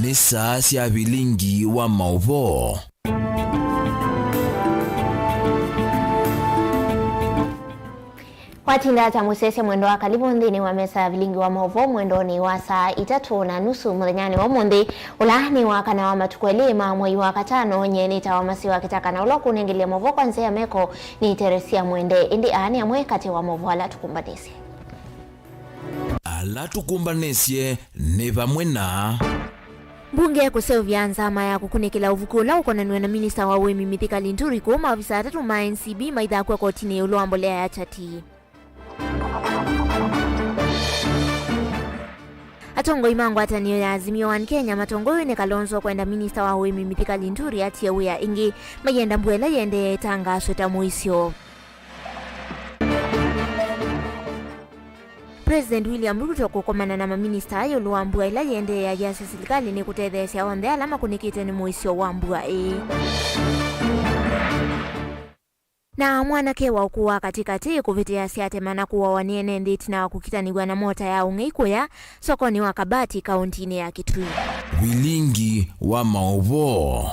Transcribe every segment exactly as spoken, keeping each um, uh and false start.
Nĩ saa sya vilingi wa maũvoo. Watinda ata mũsyaĩĩsya mwendwa? Karibu nthĩnĩ wa mesa ya vilingi wa maũvoo mwendonĩ wa saa itatũ na nusu mũthenyanĩ wa ũmũnthĩ, ũla nĩ wa kana wa matukũ elĩ ma mwei wa katano. Nyie nĩtawa Masiwa Kĩtaka, na ũla ũkũnengelya maũvoo kwa nzĩa ya meko nĩ Teresia Mwende. Ĩndĩ aa nĩ amwe katĩ wa maũvoo ala tũkũmbanĩsye. Ala tũkũmbanĩsye nĩ vamwe na. Mbunge kũseũvya nzama ya kũkunĩkĩla ũvuku ũla ũkonanw'a na minista wa ũĩmi Mithika Linturi kũu, maovisa atatũ ma N C B maithakw'a kotinĩ ĩũlũ wa mbolea ya chati. Atongoi ma ngwatanĩo ya Azimio One Kenya matongoew'e nĩ Kalonzo kwenda minista wa ũĩmi Mithika Linturi atie wĩa ĩngĩ, mayenda mbua ĩla yĩendee ĩtangaaswe ta mũisyo. President William Ruto kũkomana na maminista ĩũlũ wa mbua ĩla yĩendee ayasya silikalĩ nĩkũtetheesya onthe ala makũnĩkĩtwe nĩ mũisyo wa mbua ĩĩ. Na mwanake wa ũkũũ wa katĩkatĩ kũvĩtĩa syatema na kũawa nĩ ene nthĩ ĩtina wa kũkitanĩw'a na mota ya ũng'ei kũya sokonĩ wa Kabati, kaũntinĩ ya Kitui. Vilingi wa maũvoo.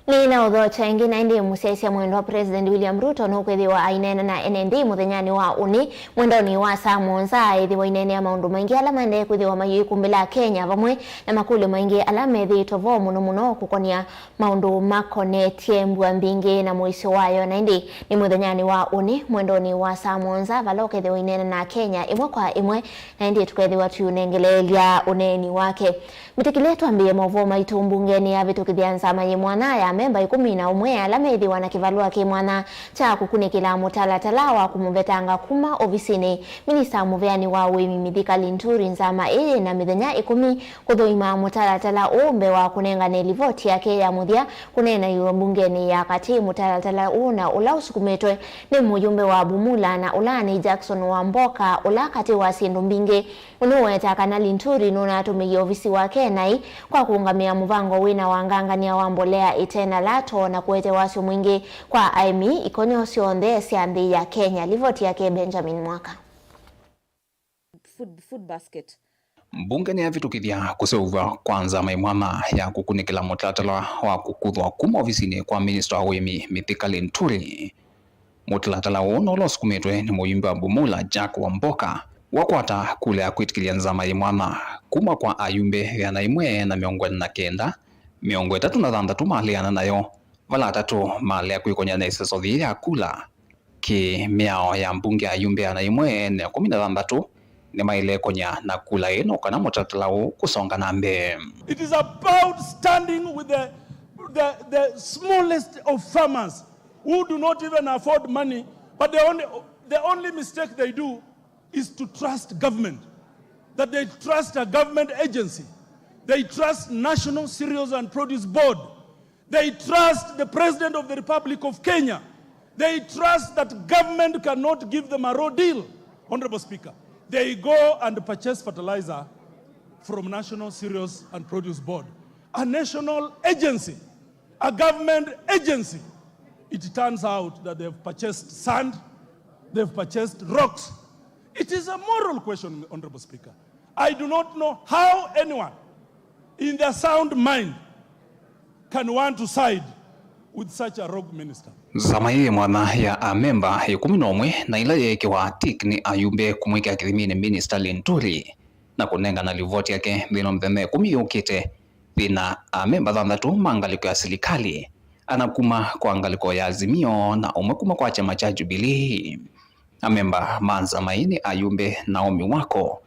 Nĩ na ũthokya ĩngĩ, na ĩndĩ mũsyaĩĩsya mwendwa President William Ruto nũkwĩthĩwa aineena na ene nthĩ mũthenyanĩ wa ũnĩ mwendonĩ wa saa mũonza, ĩthĩwa aineenea maũndũ maingĩ ala maendee kwĩthĩwa mayĩkumbĩla Kenya, vamwe na makũlyo maingĩ ala methĩĩtwe vo, mũno mũno kũkonĩa maũndũ makonetye mbua mbingĩ na mũisyo wayo. Na ĩndĩ nĩ mũthenyanĩ wa ũnĩ mwendonĩ wa saa mũonza vala ũkethĩwa aineena na Kenya ĩmwe kwa ĩmwe, na ĩndĩ tũkethĩwa tũiũnengeleelya ũneeni wake. Mĩtĩkĩle twambĩĩe maũvoo maitũ. Mbunge nĩyavĩtũkĩthya nzama yĩ mwanya ya amemba ĩkũmi na ũmwe ala meĩthĩwa na kĩvalũa kĩ mwanya kya kũkunĩkĩla mũtalatala wa kũmũvetanga kuma ovisinĩ minista mũveani wa ũĩmi Mithika Linturi. Nzama ĩĩ yĩ na mĩthenya ĩkũmi kũthũima mũtalatala ũũ mbee wa kũnengane livoti yake ya mũthya kũneenaiwe mbungenĩ ya katĩ. Mũtalatala ũũ na ũla ũsukumĩtwe nĩ mũyumbe wa Bumula na ũla nĩ Jackson Wamboka, ũla katĩ wa syĩndũ mbingĩ ũnũũwetaa kana Linturi nũnatũmĩie ovisi wake naĩ kwa kũũngamĩa mũvango wĩ na wangangany'a wa mbolea ĩte na lato na kũete wasyo mwingĩ kwa aĩmi ikonyo syonthe sya nthĩ ya Kenya. Livoti yake Benjamin Mwaka. Food, food basket. Mbunge nĩyavĩtũkĩthya kũseũvw'a kwa nzama ĩmwana ya kũkunĩkĩla mũtalatala wa kũkuthwa kuma ovisinĩ kwa minista wa ũĩmi Mithika Linturi. Mũtalatala ũũ nũla ũsukumĩtwe nĩ mũyumbe wa Bumula Jack Wamboka wakwata kula ya kwĩtĩkĩlya nzama yĩ mwanya kuma kwa ayumbe ĩana ĩmwe na mĩongo ĩna na kenda, mĩongo ĩtatũ na thanthatũ maleana nayo, vala atatũ malea kwĩkony'a na ĩseso yĩĩ ya kula. Kĩ mĩao ya mbunge ya ayumbe ĩana ĩmwe na ĩkũmi na thanthatũ nĩmaĩle kũnya na kula ĩno kana mũtalatala ũũ kũsonga na mbee. It is about standing with the, the, the smallest of farmers who do not even afford money, but the only, the only mistake they do is to trust government, that they trust a government agency. They trust National Cereals and Produce Board. They trust the President of the Republic of Kenya. They trust that government cannot give them a raw deal. Honorable Speaker, they go and purchase fertilizer from National Cereals and Produce Board, a national agency, a government agency. It turns out that they've purchased sand, they've purchased rocks. It is a moral question, Honorable Speaker. I do not know how anyone in their sound mind can want to side with such a rogue minister. Nzama yĩ mwanya ya amemba ĩkũmi na ũmwe na ĩla yeekĩwa tik nĩ ayumbe kũmwĩkĩa kĩthiminĩ Minista Linturi na kũnengana livoti yake nthĩnĩ wa mĩthenya ĩkũmi yũkĩte, yĩna amemba thanthatũ ma ngalĩko ya silikalĩ, ana kuma kwa ngalĩko ya Azimio na ũmwe kuma kwa kyama kya Jubilee. Amemba ma nzama ĩĩ nĩ ayumbe Naomi Wako,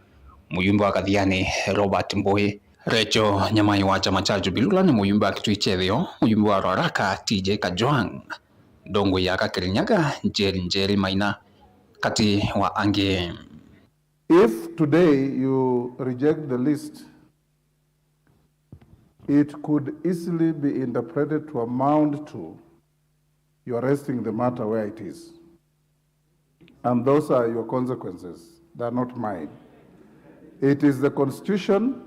mũyumbe wa Kathiani Robert Mbũĩ, Rachel Nyamai wa kyama kya Jubilee, ũla nĩ mũyumbe wa Kitui kya Ĩtheo, mũyumbe wa Ruaraka T J Kajwang', Ndongoi ya Kirinyaga Njeri Njeri Maina, katĩ wa angĩ. If today you reject the list, it could easily be interpreted to amount to you are resting the matter where it is. And those are your consequences. They are not mine. It is the constitution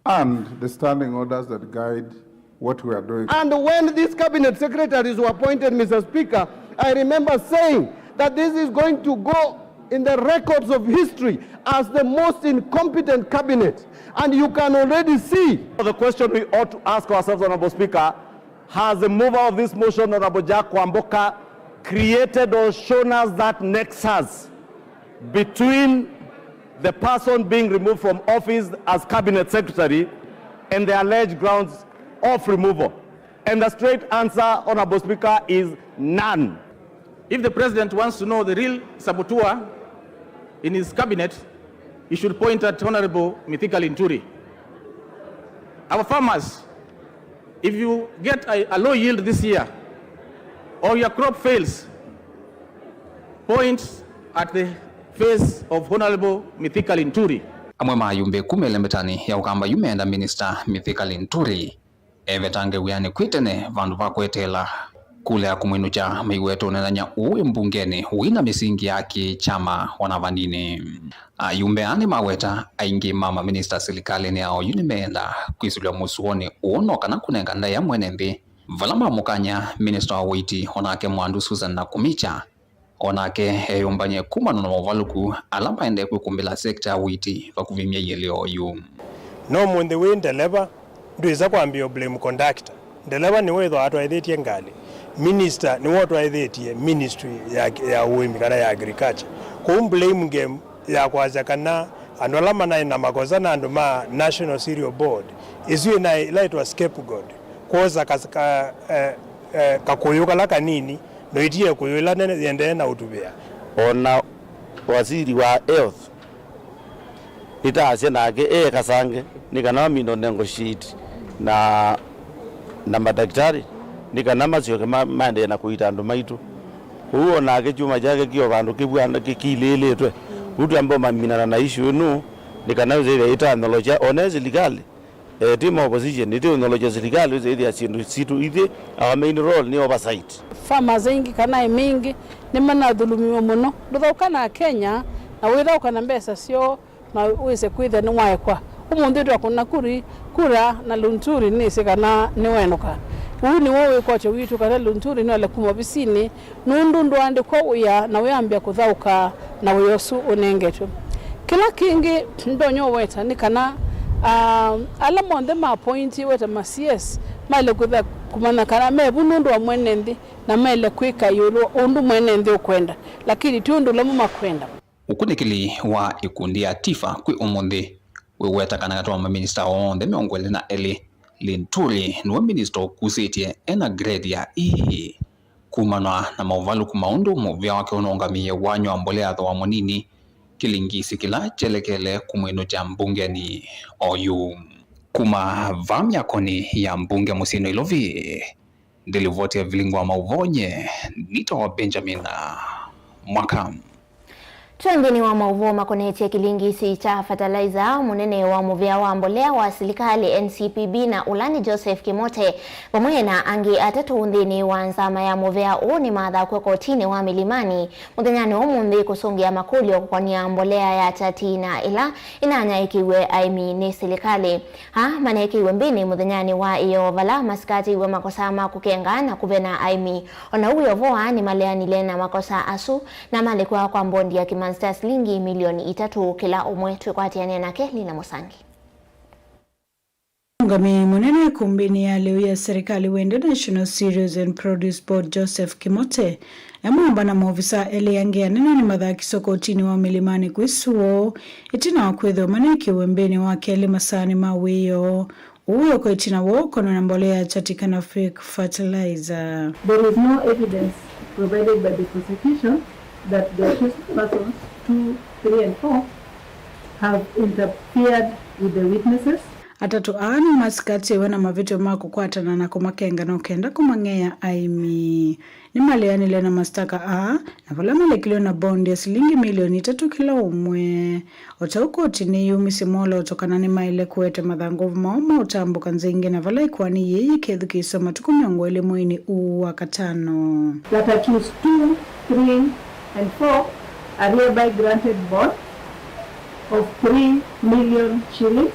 and the standing orders that guide what we are doing. And when these cabinet secretaries were appointed, Mister Speaker, I remember saying that this is going to go in the records of history as the most incompetent cabinet. And you can already see. The question we ought to ask ourselves, Honorable Speaker, has the mover of this motion, Honorable Jack Kwamboka, created or shown us that nexus between the person being removed from office as cabinet secretary and the alleged grounds of removal? And the straight answer, Honorable Speaker, is none. If the president wants to know the real saboteur in his cabinet, he should point at Honorable Mithika Linturi. Our farmers, if you get a, a low yield this year, or your crop fails, point at the face of Honorable Mithika Linturi. Amwe ma ayumbe kuma ĩlembetanĩ ya Ũkamba yu meenda Minister Mithika Linturi evetange wĩanĩ kwĩ tene vandũ va kweteela kula ya kũmwĩnũkya maiweta ũneenany'a ũũ wĩ mbungenĩ wĩ na mĩsingi ya kĩ-kyama o na vanini. Ayumbe aa nĩmaweta aingĩ ma maminista silikalĩnĩ ya oyu nĩmeenda kwĩsĩlw'a mũsuonĩ ũũ no kana kũnenga ndaĩa mwene nthĩ, vala mamũkany'a minista wa ũiiti o nake Mwandu Susan Nakhumicha o nake eyũmbany'e kumana na movalũku ala maendee kwĩkũmbĩla sekta ya ũiiti vakuvĩ myei ĩlĩ oyu. No ũmũnthĩ wĩ ndeleva ndwĩsa kwambĩĩa blame conductor. Ndeleva nĩwe wĩthwa atwaĩthĩtye ngalĩ. Minister nĩwe ũtwaĩthĩtye ministry ya, ya ũĩmi kana ya agriculture. Kwoou blame game ya kwasya kana andũ ala manaĩ na makosa na andũ ma National Cereal Board, ĩsu ĩnaĩ ĩla ĩtwa scapegoat, kwosa kas-, ka, eh, eh, kakũyũ kala kanini, noitie ĩkũyũ ĩla nene yĩendee na ũtuvĩa. O na wasiri wa health nĩtaasya nake e kasange nĩ kana mamine negotiate na, na madakĩtalĩ nĩ kana masyoke ma, maendee na kũita andũ maitũ. Ũu o nake kyũma kyake kĩ o vandũ kĩvw'ana kĩ-, kĩilĩĩlĩtwe. Ũu twamba ũmaminana na issue ĩno nĩ kana yũsĩthya ĩtanyolokya o na silikalĩ. Eh, ti ma opposition, ĩtĩũnyolokya silikalĩ yũsĩthya syĩndũ sitũ ithyĩ, our main role nĩ oversight. Farmers aingĩ kana aĩmi aingĩ nĩmanathulumiwe mũno. Ndũthaũka na Kenya na wĩthaũka na mbesa syoo na wĩse kwĩthĩa nĩwaekwa. Ũmũnthĩ twakũna kuri, kura na Linturi nĩsĩ kana nĩwenũka. Ũu nĩw'o wĩkwatyo witũ kana Linturi nĩwale kuma ovisinĩ nũndũ ndwaandĩkwa wĩa na wĩambĩa kũthaũka na wĩa ũsu ũnengetwe. Kĩla kĩngĩ ndonya ũweta nĩ kana, ah, ala monthe ma appointiwe ta ma C S maĩle kwĩthĩa kũmanya kana me vu nũndũ wa mwene nthĩ na maĩle kwĩka ĩũlũ ũndũ mwene nthĩ ũkwenda, lakini ti ũndũ ũla mo makwenda. Ũkunĩkĩli wa ĩkundi ya Tifa kwĩ ũmũnthĩ wĩweta kana katĩ wa maminista onthe mĩongo ĩlĩ na elĩ, Linturi nĩwe minista ũkusĩtye ena grade ya A kumana na maũvalũku ma ũndũ mũvĩa wake ũnũngamĩie wanywa mbolea ya thooa mũnini, kĩlingisi kĩla kyelekele kũmwĩnũkya mbungenĩ oyu. Kuma vaa myakoni ya mbunge mũsyĩ Nairobi, ndĩlivoti ya vilingi wa maũvoo nye nĩtawa Benjamin Mwaka. Twĩ nthĩnĩ wa maũvoo makonetye kĩlingisi kya fertilizer, mũnene wa mũvĩa wa mbolea wa silikalĩ N C P B na ũla nĩ Joseph Kimote, vamwe na angĩ atatũ nthĩnĩ wa nzama ya mũvĩa ũũ nĩmathakw'e kotinĩ wa Milimani mũthenyanĩ wa ũmũnthĩ kũsũngĩa makũlyo kũkonĩa mbolea ya chati na ĩla ĩnanyaĩĩkiw'e aĩmi nĩ silikalĩ. Aa maneekĩiwe mbĩnĩ mũthenyanĩ wa ĩyoo vala masikatĩiwe makosa ma kũkenga na kũvena aĩmi. O na ũu wĩ o vo, aa nĩmaleanile na makosa asu na malekwa kwa mbondi ya kĩmanzi kya silingi milioni itatũ kĩla ũmwe. Twĩkwatĩanĩa nake Lina Mũsangi. Mũũngamĩi mũnene ĩkumbĩnĩ ya lĩu ya serikali wende National Cereals and Produce Board, Joseph Kimote, amwe amba na maovisa elĩ angĩ anene nĩmathakiswe kotinĩ wa Milimani kwĩ suo, ĩtina wa kwĩthĩwa maneekĩiwe mbĩnĩ wa kelĩ masaanĩ ma wĩoo. Ũu wĩkwa ĩtina wa ũkonwa na mbolea ya chati kana fake fertilizer. There is no evidence provided by the prosecution that the accused persons two, three and four have interfered with the witnesses. Atatũ aa nĩmasikatĩwe na mavĩtyo ma kũkwatana na kũmakenga no kenda kũmang'ea aĩmi. Nĩmaleanile na masitaka aa, na vala malekilwe na bondi ya silingi milioni itatũ kĩla ũmwe. O ta ũu koti nĩyumisye mwolooto kana nĩmaĩle kũete mathangũ moo ma ũtambũka nzĩ ĩngĩ na vala ĩkoani yĩĩ yĩkethukĩĩswa matukũ mĩongo ĩlĩ mweinĩ ũũ wa katano. That accused two, three and four are hereby granted bond of three million shillings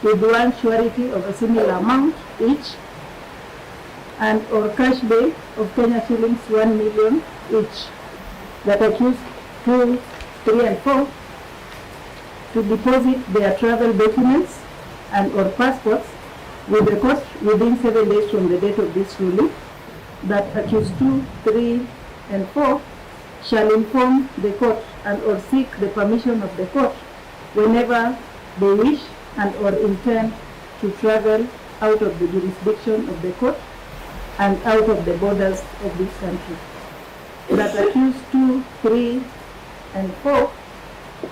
with one surety of a similar amount each and or cash bail of Kenya shillings one million each, that accused two, three and four to deposit their travel documents and or passports with the court within seven days from the date of this ruling, that accused two, three and four shall inform the court and or seek the permission of the court whenever they wish and or intend to travel out of the jurisdiction of the court and out of the borders of this country. That accused two, three and four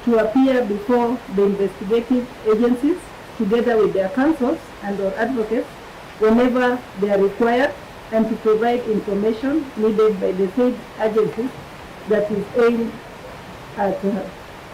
to appear before the investigative agencies together with their counsels and or advocates whenever they are required and to provide information needed by the said agencies that is aimed at, uh,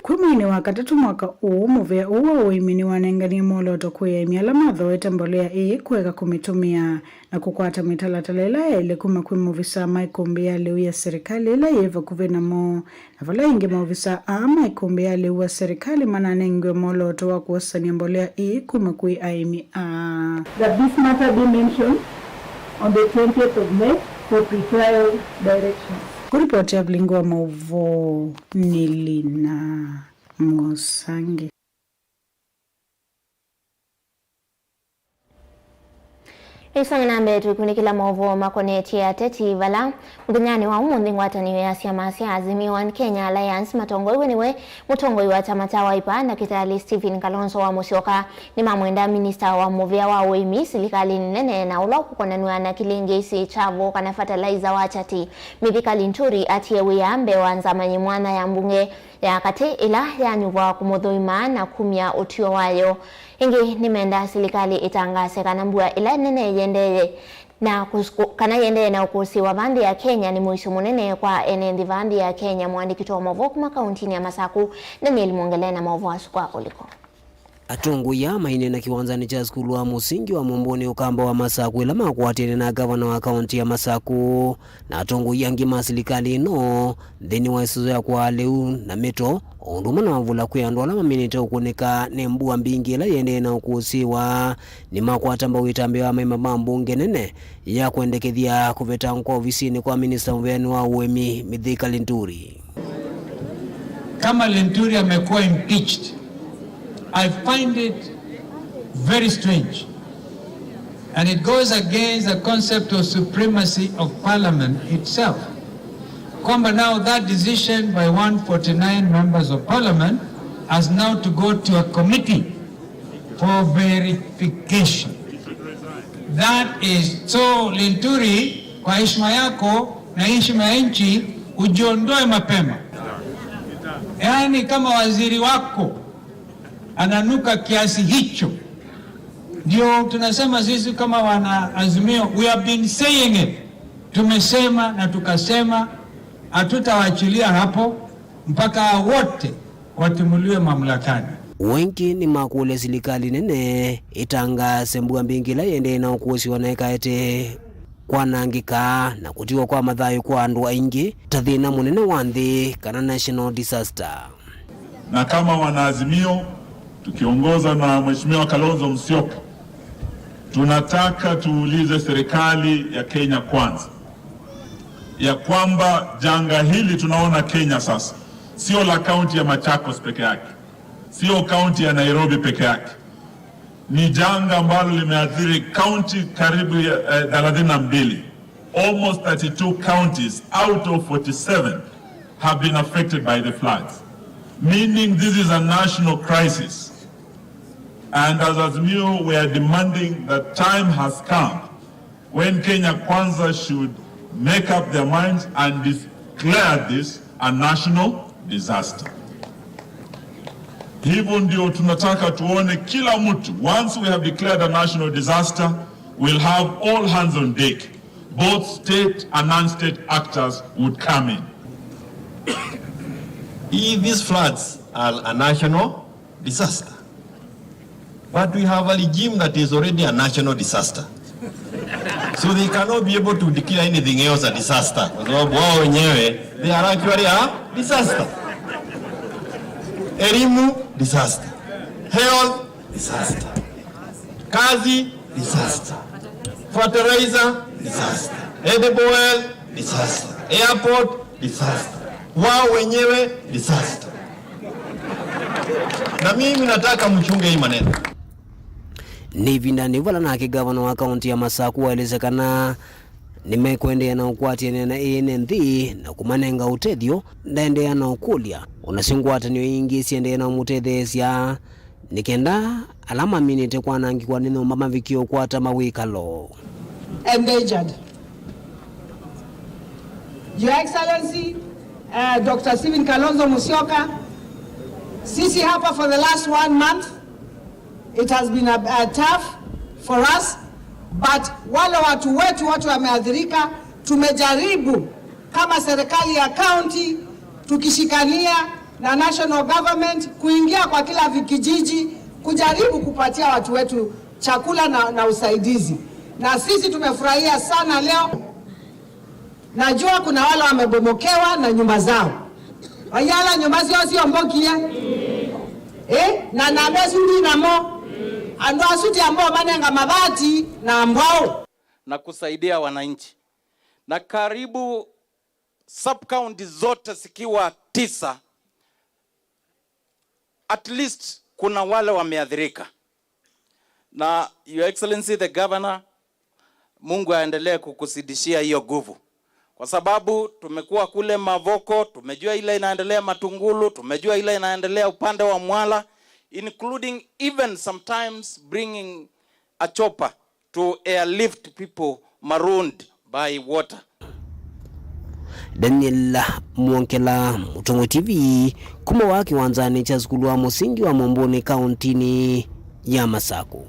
Kwĩ mweinĩ wa katatũ mwaka ũũ, mũvĩa ũũ wa ũĩmi nĩwanenganie mwolooto kwĩ aĩmi ala mathooete mbolea ĩĩ kũeka kũmĩtũmĩa na kũkwata mĩtalatala ĩla yaĩle kuma kwĩ maovisaa ma ikumbĩ ya lĩu ya serikali ĩla yĩ vakuvĩ namo. Na vala ĩngĩ, maovisaa aa ma ikumbĩ ya lĩu wa serikali mananengiwe mwolooto wa kũosany'a mbolea ii kuma kwĩ aĩmi aa. That this matter be mentioned on the twentieth of May for pretrial directions. Kũripoti ya vilingi wa maũvoo nĩ Lina Mũsangi. Ĩsonge na mbee tũikunĩkĩla maũvoo makonetye ateti, vala mũthenyanĩ wa ũmũnthĩ ngwatanĩo ya syama sya Azimio One Kenya Alliance matongoew'e nĩwe mũtongoi wa kyama kya Wiper, Ndakĩtalĩ Stephen Kalonzo wa Musyoka, nĩmamwenda minista wa mũvĩa wa ũĩmi silikalĩnĩ nene na ũla ũkũkonanw'a na kĩlĩngĩĩsĩ kya voo kana fertilizer wa kyati, Mithika Linturi atie wĩa mbee wa nzama yĩ mwanya ya mbunge ya katĩ ĩla yanyuvwa kũmũthũima na kumya ũtw'ĩo wayo. Ĩngĩ, nĩmendaa silikalĩ ĩtangaase kana mbua ĩla nene yĩendee na kũs-, kana yĩendee na ũkũsĩĩwa va nthĩ ya Kenya nĩ mũisyo mũnene kwa ene nthĩ va nthĩ ya Kenya. Mũandĩki witũ wa maũvoo kuma kauntinĩ ya Masaku, Daniel Mwongele, na maũvoo asu kwa kũliko. Atongoi aa maineena kĩwanzanĩ kya sukulu wa mũsingi wa Mũmbũnĩ Ũkamba wa Masaku ĩla makwatanĩte na ngavana wa kaunti ya Masaku na atongoi angĩ ma silikalĩ ĩno nthĩnĩ wa ĩsũsũ ya kwaa lĩu na mĩto, o ũndũ ũmwe na mavula kwĩ andũ ala maminĩte ũkũnĩka nĩ mbua mbingĩ ĩla yĩendee na ũkũsĩĩwa. Nĩmakwata mbau ĩtambya ya maima ma mbunge nene ya kwendekethya kũvetangwa kwa ovisinĩ kwa minista mũveanĩ wa ũĩmi, Mithika Linturi. Kama Linturi amekuwa impeached, I find it very strange. And it goes against the concept of supremacy of parliament itself. Kwamba now that decision by one forty-nine members of parliament has now to go to a committee for verification. That is, so Linturi, kwa heshima yako na heshima ya nchi, ujiondoe mapema. Yaani, kama waziri wako ananuka kiasi hicho, ndio tunasema sisi kama wana Azimio, we have been saying it. Tumesema na tukasema, hatutawaachilia hapo mpaka wote watimuliwe mamlakani. Wengĩ nĩmakũlya silikalĩ nene ĩtangaase mbua mbingĩ ĩla yĩendee na ũkũsĩĩwa na ĩkaete kwanangĩka na kũtiwa kwa mathayũ kwa andũ aingĩ ta thĩna mũnene wa nthĩ kana national disaster. Na kama wanaazimio, tukiongozwa na Mheshimiwa Kalonzo Musyoka, tunataka tuulize serikali ya Kenya Kwanza ya kwamba janga hili tunaona Kenya sasa sio la kaunti ya Machakos peke yake, sio kaunti ya Nairobi peke yake. Ni janga ambalo limeathiri kaunti karibu ya, eh, thelathini na mbili. Almost thirty-two counties out of forty-seven have been affected by the floods, meaning this is a national crisis. And as Azimio, we are demanding that time has come when Kenya Kwanza should make up their minds and declare this a national disaster. Hivyo ndio tunataka tuone kila mtu, once we have declared a national disaster, we'll have all hands on deck. Both state and non-state actors would come in. If these floods are a national disaster, but we have a regime that is already a national disaster. So they cannot be able to declare anything else a disaster. Kwa sababu wao wenyewe, they are actually a disaster. Elimu, disaster. Health, disaster. Kazi, disaster. Fertilizer, Disaster. Edible well, disaster. Airport, disaster. Wao wenyewe, disaster. Na mimi nataka mchunge hii maneno. Nĩ ĩvindanĩ vala nake ngavana wa kaunti ya Masaku waelesya kana nĩmekũendeea na ũkwatĩanĩa na ene nthĩ na kũmanenga ũtethyo, ndaendeea na ũkũlya ũnasyo ngwatanĩo ingĩ siendeee na ũmũtetheesya nĩ kenda ala maminĩte kwanangĩkwa nĩ nyũmba mavikie ũkwata mawĩkalo. Endangered. Your Excellency, uh, Doctor Stephen Kalonzo Musyoka, sisi hapa for the last one month, it has been a, a tough for us, but wale watu wetu wote wameathirika, tumejaribu kama serikali ya county tukishikania na national government kuingia kwa kila vi-, kijiji kujaribu kupatia watu wetu chakula na, na usaidizi. Na sisi tumefurahia sana leo. Najua kuna wale wamebomokewa na nyumba zao. Ayala nyumba sio sio mbokie. Eh, na namba sundi namo. Andũ asu ti ambao manenga mabati na mbao. Na kusaidia wananchi. Na karibu sub-county zote zikiwa tisa, at least kuna wale wameathirika. Na Your Excellency the Governor, Mungu aendelee kukuzidishia hiyo nguvu. Kwa sababu tumekuwa kule Mavoko, tumejua ile inaendelea Matungulu, tumejua ile inaendelea upande wa Mwala, including even sometimes bringing a chopper to airlift people marooned by water. Daniel Mwongela, Mũtong'oi T V, kuma wa kĩwanzanĩ kya sukulu wa mũsingi wa Mũmbũnĩ kaũntĩnĩ ya Masaku.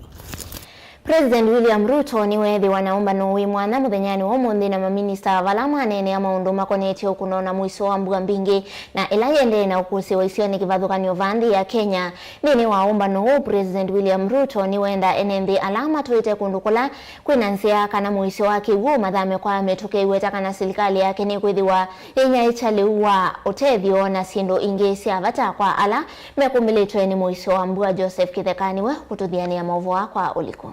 President William Ruto nĩweethĩwa na ũmbano wĩ mwanya mũthenyanĩ wa ũmũnthĩ na maminista vala maneenea maũndũ makonetye ũkũno na mũisyo wa mbua mbingĩ na ĩla yĩendee na ũkũsĩĩwa isionĩ kĩvathũkany'o va nthĩ ya Kenya. Nthĩnĩ wa ũmbano ũũ, President William Ruto nĩwenda ene nthĩ ala matũĩte kũndũ kũla kwĩna nzĩa kana mũisyo wa kĩw'ũ mathame kwa mĩtũkĩ, aiweta kana silikalĩ yake nĩkwĩthĩwa yĩnyaĩĩkya lĩu wa ũtethyo na syĩndũ ingĩ sya vata kwa ala mekũmĩlĩtwe nĩ mũisyo wa mbua. Joseph Kĩtheka nĩwe ũkũtũthianĩa maũvoo aa kwa ũliku.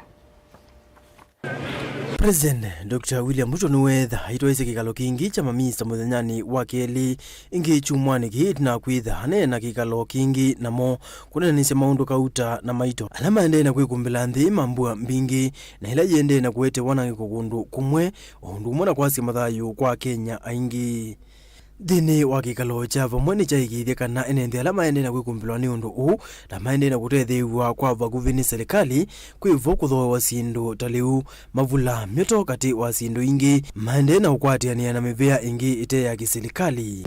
President Doctor William Ruto nĩweetha aitwaĩsye kĩkalo kĩngĩ kya maminista mũthenyanĩ wa kelĩ ĩngĩ kyumwanĩ kĩĩ ĩtina wa kwĩtha aneena kĩkalo kĩngĩ namo kũneenanĩsya maũndũ kauta na maito ala maendee na kwĩkumbĩla nthĩ ma mbua mbingĩ na ĩla yĩendee na kũete wanangĩko kũndũ kũmwe, o ũndũ ũmwe na kwasya mathayũ kwa Akenya aingĩ. Nthĩnĩ wa kĩkalo kya vamwe nĩkyaĩkĩĩthye kana ene nthĩ ala maendee na kwĩkumbĩlwa nĩ ũndũ ũũ na maendee na kũtetheew'a kwa vakuvĩ nĩ silikalĩ, kwĩ vo kũthooewa syĩndũ ta lĩu, mavula, myoto katĩ wa syĩndũ ingĩ, maendee na ũkwatĩanĩa na mĩvĩa ĩngĩ ĩte ya kĩsilikalĩ.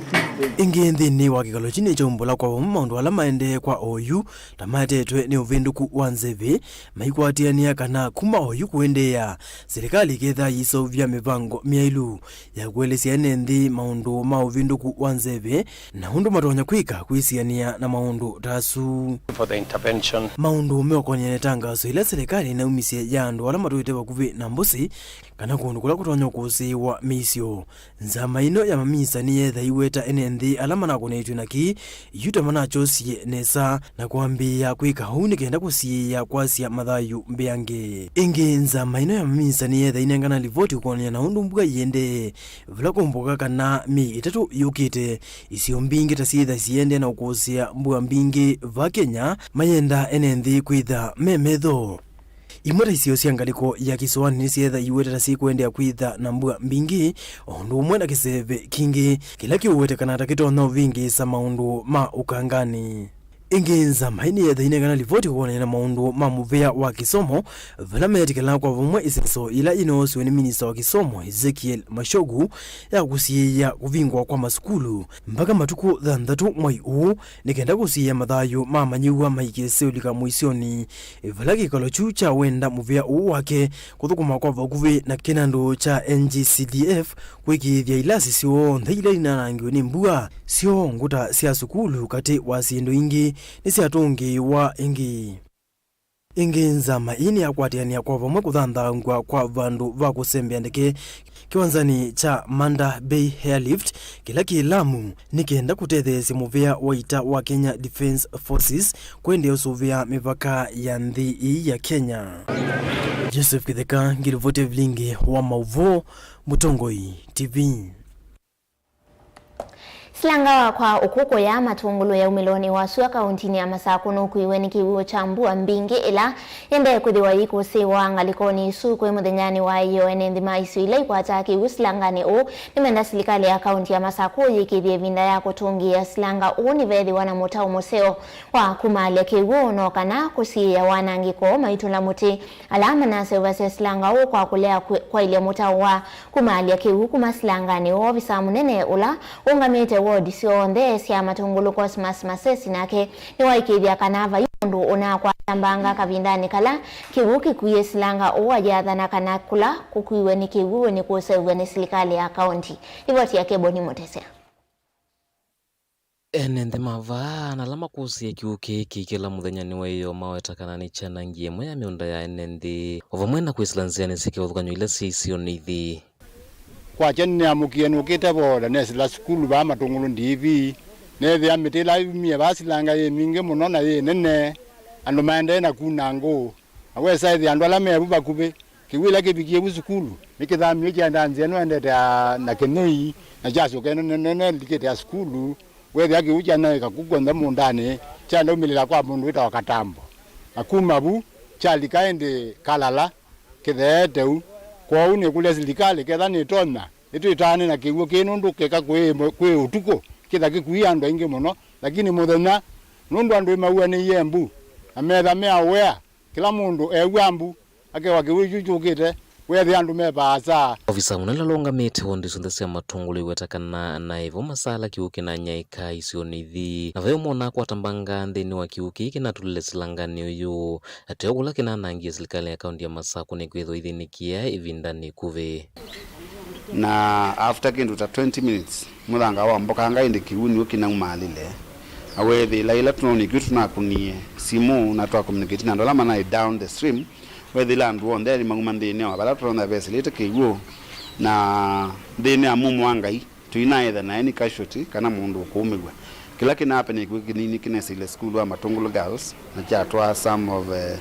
Ĩngĩ nthĩnĩ wa kĩkalo kyu nĩkyaumbũla kwa vamwe maũndũ ala maendee kwa oyu ta maetetwe nĩ ũvĩndũku wa nzeve, maikwatĩanĩa kana kuma oyu kũendeea, silikalĩ ĩkethaa yĩseũvya mĩvango myaĩlu ya kũelesya ene nthĩ maũndũ ma ũvĩndũku wa nzeve na ũndũ matonya kwĩka kwĩsianĩa na maũndũ ta asu. For the intervention. Maũndũ meũkonany'a na ĩtangaso ĩla silikalĩ ĩnaumisye ya andũ ala matũĩte vakuvĩ na mbũsĩ kana kũndũ kũla kũtonya kũsĩĩwa mĩisyo. Nzama ĩno ya maminista nĩyeetha ĩiweta ene nthĩ ala manakonetw'e na kĩĩ yu ta manakyosye nesa na kwambĩĩa kwĩka ũu nĩ kenda kũsiĩĩa kwasya mathayũ mbeange. Ĩngĩ, nzama ĩno ya maminista nĩyeetha ĩnengana livoti kũkonany'a na ũndũ mbua iendee, vala kũmbũka kana myei ĩtatũ yũkĩte, isio mbingĩ ta syĩtha siendee na ũkũsĩa mbua mbingĩ va Kenya, mayenda ene nthĩ kwĩtha me metho. Imwe ta isio sya ngalĩko ya kĩsũanĩ nĩsyeetha iweta ta syĩkũendeea kwĩtha na mbua mbingĩ, o ũndũ ũmwe na kĩseve kingĩ kĩla kĩũwetekana ta kĩtonya ũvĩngĩĩsa maũndũ ma ũkanganĩ. Ĩngĩ, nzama ĩĩ nĩyeetha ĩnengana livoti kũkonany'a na maũndũ ma mũvĩa wa kĩsomo, vala meetĩkĩlaa kwa vamwe ĩseso yĩla yĩnoosiwe nĩ minista wa kĩsomo Ezekiel Machogu ya kũsiĩĩa kũvingwa kwa masukulu mbaka matukũ thanthatũ mwai ũũ, nĩ kenda kũsiĩĩa mathayũ ma amanyĩw'a maikĩse ũlika mũisyonĩ, vala kĩkalo kyu kya wenda mũvĩa ũũ wake kũthũkũma kwa vakuvĩ na kĩnandũ kya N G C D F kũĩkĩĩthya ilasi syonthe ila inanangiwe nĩ mbua. Syo ngũta sya sukulu katĩ wa syĩndũ ingĩ nĩsyatũngĩĩwa ĩngĩ. Ĩngĩ, nzama ĩĩ nĩyakwatĩanĩa kwa vamwe kũthanthaũngw'a kwa vandũ va kũsembea ndeke kĩwanzanĩ kya Manda Bay Airlift, kĩla kĩ Lamu, nĩ kenda kũtetheesya mũvĩa wa ita wa Kenya Defence Forces kũendeea ũsũvĩa mĩvaka ya nthĩ ĩĩ ya Kenya. Joseph Kĩtheka, ngĩlivotia vilingi wa maũvoo, Mũtongoi T V. Silanga wa kwa ũkũkũ ya Matũngũlũ ya umĩlonĩ wa sua kauntinĩ ya Masakũ nũkuiwe nĩ kĩw'ũ kya mbua mbingĩ ĩla yendee kwĩthĩwa yĩkũsĩĩwa ngalĩkonĩ ĩsu kwĩ mũthenyanĩ wa ĩyoo. Ene nthĩ ma isio ila ikwataa kĩw'ũ silanganĩ ũũ nĩmenda silikalĩ ya kaunti ya Masakũ yĩkĩĩthye ĩvinda ya kũtũngĩĩa silanga ũũ nĩveethĩwa na mũtao mũseo wa kumaalya kĩw'ũ no kana kũsiĩĩa wanangĩko maitũla mũtĩ. Ala manaseũvasya silanga ũũ kwa kũlea kwĩ- kwaĩlya mũtao wa kumaalya kĩw'ũ kuma silanganĩ ũũ, ovisa mũnene ũla ũngamĩte ward syonthe sya Matũngũlũ Cosmas Masesi nake nĩwaĩkĩĩthya kana vai mũndũ ũnakwata mbanga kavindanĩ kala kĩw'ũ kĩkuie silanga ũũ, ayaathana kana kũla kũkuiwe nĩ kĩw'ũ nĩkũseũvw'a nĩ silikalĩ ya kaunti. Livoti yake Boni Mũtesya. Ene nthĩ ma vaa na ala makũsĩe kĩw'ũ kĩĩ kĩikĩla mũthenyanĩ wa ĩyoo maweta kana nĩkyanangie ĩmwe ya mĩũnda ya ene nthĩ, o vamwe na kwĩsĩla nzĩanĩ syĩ kĩvathũkany'o ila syĩ isionĩ ithi. Kwakya nĩneamũkie nũkĩte voda, nesĩla sukulu vaa Matũngũlũ D V, neethĩa mĩtĩ ĩla yumie vaa silanga yĩ mingĩ mũno na yĩ nene, andũ maendee na kuna ngũũ. Na wesa ĩthĩa andũ ala me vu vakuvĩ, kĩw'ũ ĩla kĩvikie vu sukulu, nĩkĩthamie kyaenda nzĩa ĩno endete ya, na kĩnyũi, na kyasyoka ĩno nene nene ĩlikĩte ya sukulu, wethĩa kĩw'ũ kyanaĩka ku kw'onthe mũũndanĩ, kyaenda umĩlĩla kwa mũndũ wĩtawa Katambo. Na kuma vu, kyalika ĩndĩ Kalala, kĩtheete u. Kwoou nĩkũlya silikalĩ ketha nĩtonya, ĩtwĩtaane na kĩw'ũ kĩĩ nũndũ keka kwĩ, kwĩ ũtukũ, kĩtha kĩkuie andũ aingĩ mũno, lakini mũthenya, nũndũ andũ nĩmauanĩie mbu, na metha me aware, kĩla mũndũ ew'a mbu, akewa kĩw'ũ kyu kyũkĩte, weethĩa andũ me vaasa. Ovisa mũnene ũla ũngamĩte wodi syonthe sya Matũngũlũ aiweta kana anaĩvo masala kĩw'ũ kĩnanyaĩka isionĩ ithi, na ve ũmwe ũnakwata mbanga nthĩnĩ wa kĩw'ũ kĩĩ kĩnatulile silanganĩ ũyũ, ateo kũla kĩnanangie silikalĩ ya kaunti ya Masakũ nĩkwĩthĩwa ĩthĩnĩkĩa ĩvindanĩ ĩkuvĩ. Na after kĩndũ ta twenty minutes, mũthanga wambokanga ĩndĩ kĩw'ũ nĩw'o kĩnaumaalile. Na weethĩĩla ĩla tũnoonie kĩw'ũ tũnakunie simũ na twa communicate na andũ ala manaĩ down the stream, weethĩĩla andũ onthe nĩmauma nthĩnĩ wa vala tũtonya vesĩlĩte kĩw'ũ, na nthĩnĩ ya mumo wa Ngai tũinaetha na any casualty kana mũndũ ũkũũmĩw'a. Kĩla kĩna happen nĩ kĩw'ũ kĩnini kĩnesĩile sukulu wa Matũngũlũ Girls na kyatwaa some of, eh,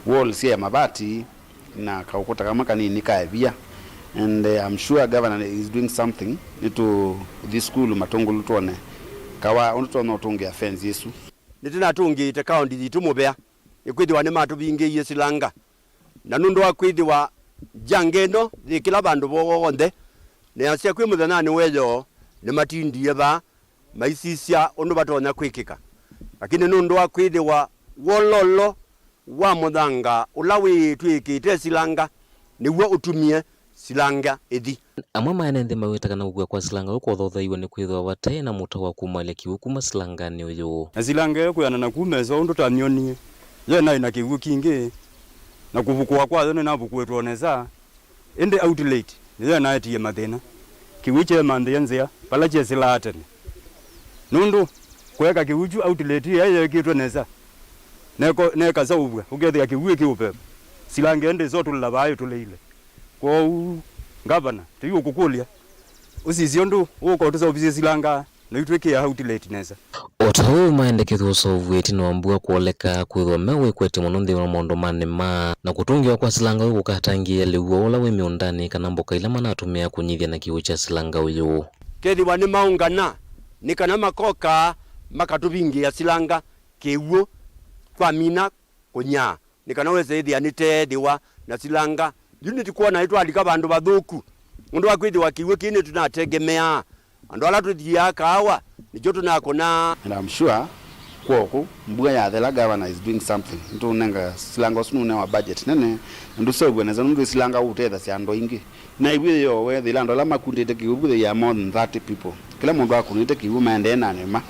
walls ya mavati na kaũkũta kamwe kanini ka ĩvia. And, eh, I'm sure governor is doing something. Nĩtũthi sukulu Matũngũlũ twone kawa ũndũ tũtonya ũtũngĩa fence ĩsu. Nĩtũnatũngĩĩte kaũnti yitũ mũvea, nĩkwĩthĩwa nĩmatũvingĩie silanga. Na nũndũ wa kwĩthĩwa janga ĩno yĩ kĩla vandũ vonthe, nĩasya kwĩ mũthenyanĩ wa ĩyoo nĩmatindie vaa maisisya ũndũ vatonya kwĩkĩka. Lakini nũndũ wa kwĩthĩwa wololo wa mũthanga ũla wĩtw'ĩkĩte silanga nĩw'o ũtumie silanga ĩthi. Amwe ma ene nthĩ maweta kana kũkw'a kwa silanga ũyũ kwathotheiwe nĩ kwĩthĩwa vate na mũtao wa kumaalya kĩw'ũ kuma silanganĩ ũyũ. Na silanga ĩyo kwĩanana kuma ĩso ũndũ twamyonie, yo naĩ na kĩw'ũ kingĩ, na kũvukũwa kwayo nĩnavukũĩtwe o nesa, ĩndĩ outlet nĩyo ĩnaetie mathĩna. Kĩw'ũ kyeemanthĩa nzĩa vala kyesĩlaa tene. Nũndũ kũeka kĩw'ũ kyu outlet ĩya yeekĩtwe nesa, neko-, nekaseũvw'a, ũkethĩa kĩw'ũ kĩ ũveva. Silanga ĩndĩ ĩsotũlĩla vaa ĩtũlĩile. Kwoou, ngavana, tũiũkũkũlya, ũsisye ũndũ ũũka ũtũseũvisye silanga, na itwĩkĩa outlet nesa. O ta ũu maendekethw'a ũseũvw'e ĩtina wa mbua kwoleka, kwĩthĩwa me wĩkwetye mũno nthĩnĩ wa maũndũ ma nĩma, na kũtũngĩwa kwa silanga ũyũ kũkatangĩĩa lĩu woo ũla wĩ mĩũndanĩ kana mboka ila manatũmĩaa kũnyithya na kĩw'ũ kya silanga ũyũ. Kethĩwa nĩmaũngana, nĩ kana makoka makatũvingĩĩa silanga kĩw'ũ twamina kũnyaa, nĩ kana wesa ĩthĩa nĩteethĩwa na silanga. Yu nĩtũkwona nĩtwalika vandũ vathũku nũndũ wa kwĩthĩwa kĩw'ũ kĩĩ nĩtũnategemeaa. Andũ ala tũthiaa kaawa nĩkyo tũnakũnaa. And I'm sure kw'oko mbua yathela, governor is doing something. Nĩtũũnenga silanga ũsu nũnewa budget nene, na ndũseũvw'a nesa nũndũ silanga ũũtethasya andũ aingĩ. Na ĩw'ĩ yo wethĩla andũ ala makundĩte kĩw'ũ they are more than thirty people. Kĩla mũndũ akũnĩte kĩw'ũ maendee na nĩma.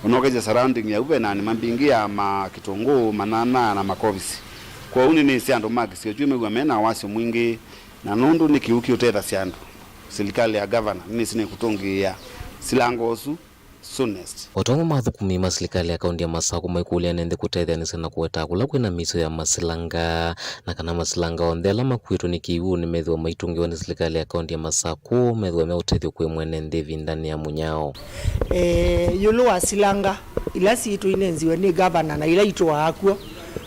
Ũnokesya surrounding yau ve na nĩma mbingĩ ya ma kĩtũngũũ, manana na makovisi. Kwoou nĩnĩsĩ andũ ma kĩsio kyu mew'a me na wasyo mwingĩ, na nũndũ nĩ kĩw'ũ kĩũtethasya andũ. Silikalĩ ya gavana nĩnĩsĩ nĩkũtũngĩĩa silanga ũsu soonest. O ta ũmwe ma athũkũmi ma silikalĩ ya kaũntĩ ya Masakũ maikũlya ene nthĩ kũtetheanĩsya na kũwetaa kũla kwĩna mĩisyo ya masilanga, na kana masilanga onthe ala makuĩtwe nĩ kĩw'ũ nĩmethĩwa maitũngĩwa nĩ silikalĩ ya kaũntĩ ya Masakũ methĩwe me ũtethyo kwĩ mwene nthĩ ĩvindanĩ ya mũnyao. Eh, ĩũlũ wa silanga ila sitũ inenziwe nĩ gavana na ila itũaa kw'o,